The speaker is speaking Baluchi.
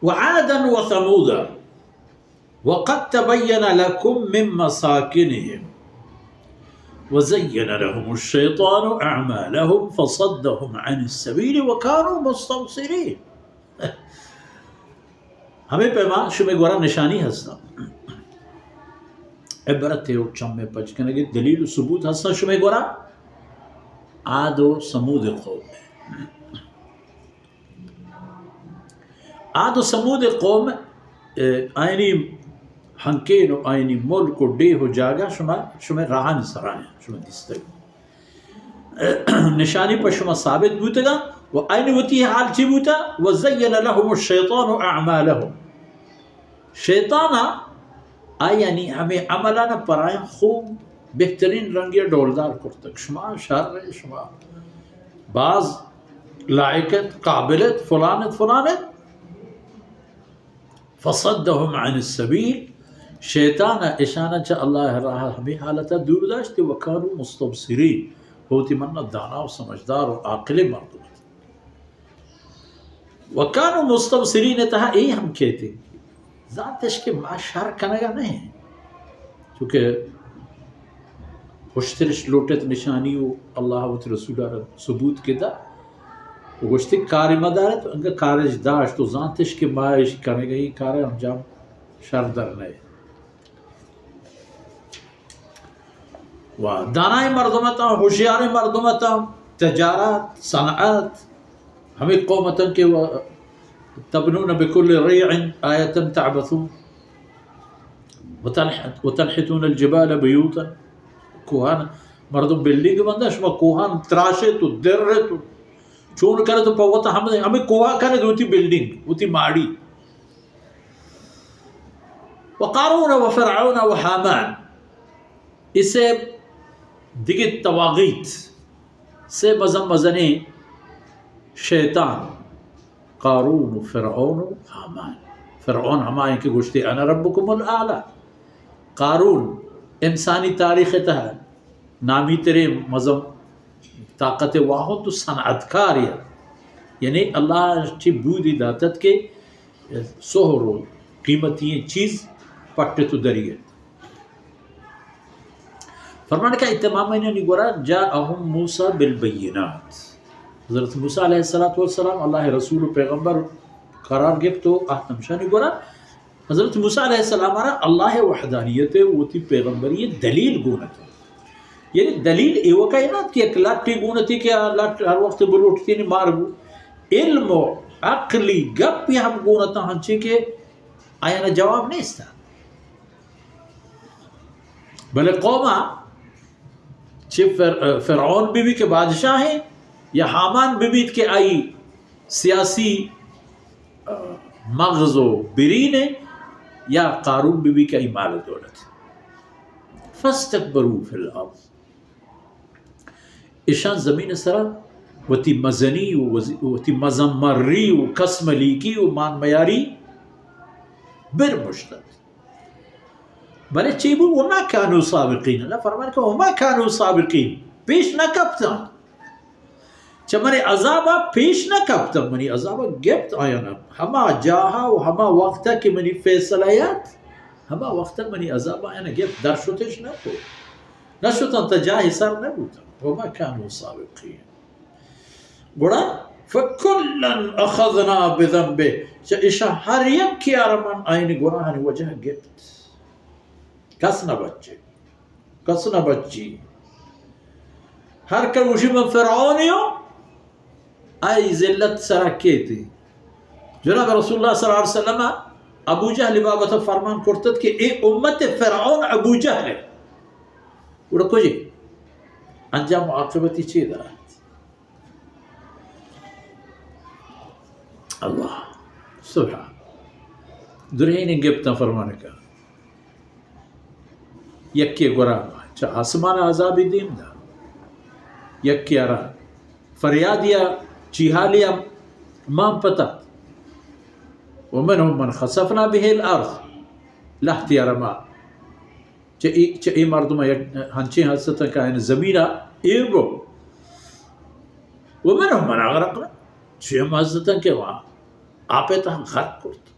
وعادا وثمود وقد تبين لكم من مساكنهم وزين لهم الشيطان أعمالهم فصدهم عن السبيل وكانوا مستبصرين. ہمے پیما شمے گورا نشانی ہستاں، عبرت و چم پچ کنگے دلیل و ثبوت ہستاں شمے گورا. عاد و ثمود قوم، عاد و ثمود قوم، اے، آئینی ہنکین و آئینی ملک و ڈیہ و جاگہ شما، شما راہانی سرا ہیں، شما دیستگ. نشانی پر شما ثابت بوتگا و آئینی وتی حال چی بوتا؟ وزین لهم الشیطان اعمالهم. شیطانا آیانی ہمے عملانا پرایان خوب بہترین رنگی ڈولدار کرتگ. شما شر، شما باز لائق ات، قابل ات، فلان ات، فلان ات. فصدهم عن السبيل، شیطان اشانا چہ اللہ راہ ہمے حالتا دور داشت، وكانوا مستبصرين، ہوتی منا دانا و سمجھدار و عاقل مردم ات. وكانوا مستبصرين تہا اے ہم کہتے، زانتش کہ ما شر کنگا نہیں، چونکہ ہشترش لوٹت نشانی و اللہ وت رسول را ثبوت کے دا و گوشتی کاری مدارت، انگا کارش داشت و زانتش کہ ما اش کنگئی کار انجام شر در نئے. و دانای مردم اتاں، ہوشیار مردم اتاں، تجارت، صنعت، ہمیں قوم اتاں کہ و تبنون بكل ريع آية تعبثون وتنح-، وتنحتون الجبال بيوتا. کوہان مردم بلڈنگ بندہ، شما کوہان تراشے تو در تو چون کرے تو پوتا ہم، ہمیں کوہ کرے تو وتی بلڈنگ، وتی ماڑی. وقارون وفرعون وهامان. اسے دگہ طواغیت، سے مزن مزنیں شیطان، قارون و فرعون و ہامان. فرعون ہمائیں کہ گوشتے انا ربکم الاعلی. قارون انسانی تاریخ تہا نامی تریں مزن طاقت واہند و صنعتکار ات. یعنی اللہ چی بودی داتت کہ سہر و قیمتی چیز پٹت و دریت. فرمان کہ اتمام انہانی گورا جاءهم موسى بالبينات. حضرت موسیٰ علیہ الصلوۃ والسلام اللہ رسول و پیغمبر قرار گپت و آتمشانی گورا حضرت موسیٰ علیہ السلام را اللہ وحدانیت وتی پیغمبری دلیل گونت. یعنی دلیل ایوکا نہ کہ یک لٹے گونتی کہ آ لٹ ہر وقت بلوٹتی نی مار بو. علم و عقلی گپ ہم گونتا ہنچے کہ آیانا جواب نیستا. بلے قوما چہ فر-، فرعون بی بی کہ بادشاہ ہیں، یا ہامان بی بیت کہ آئی سیاسی، آ، مغز و برین ہیں، یا قارون بی بی کہ آئی مال و دولت. فاستكبروا في الأرض. اشان زمین سرا وتی مزنی و وزی-، وتی مزن مری و کس ملیکی و مان میاری برمشتت. بلے چی بو؟ وما كانوا سابقين. اللہ فرمان کہ وما كانوا سابقين، پیش نہ کپتاں. چہ منی عذابا پیش نہ کپتاں، منی عذابا گپت آیانا. ہما جاہا و ہما وقتا کہ منی فیصلہ یات، ہما وقتا منی عذابا آیانا گپت، در شتش نہ کو. نہ شتاں تا جاہی سر نہ بوتاں. وما كانوا سابقين. گڑا فكلا أخذنا بذنبه، چہ اشاں ہر یکے آرا من آئین گناہانی وجہ گپت. کس نہ بچے، کس نہ بچی. ہر کہ گوشی من فرعونی ہوں، آئی ذلت سرا کیتی. جناب رسول اللہ صلی اللہ علیہ وسلم ابو جہل بابت فرمان کرتت کہ اے امت فرعون ابو جہل ہے. گڑا کجے انجام و عاقبتی چی درات؟ اللہ سبحان. درہینیں گپتاں فرمان کا. یکے گورا چہ آسمان عذابی دیم دا، یکے آرا فریادیا چیہالیا مان پتا. ومنهم من خسفنا به الأرض، لہتے آرا ما چہ اے، چہ اے مردم یک ہنچیں حادثہ کہ آیان زمین ایر بو. ومنهم من أغرقنا، چہ ہم حادثہ کہ وا آپ تہا غرق کرت.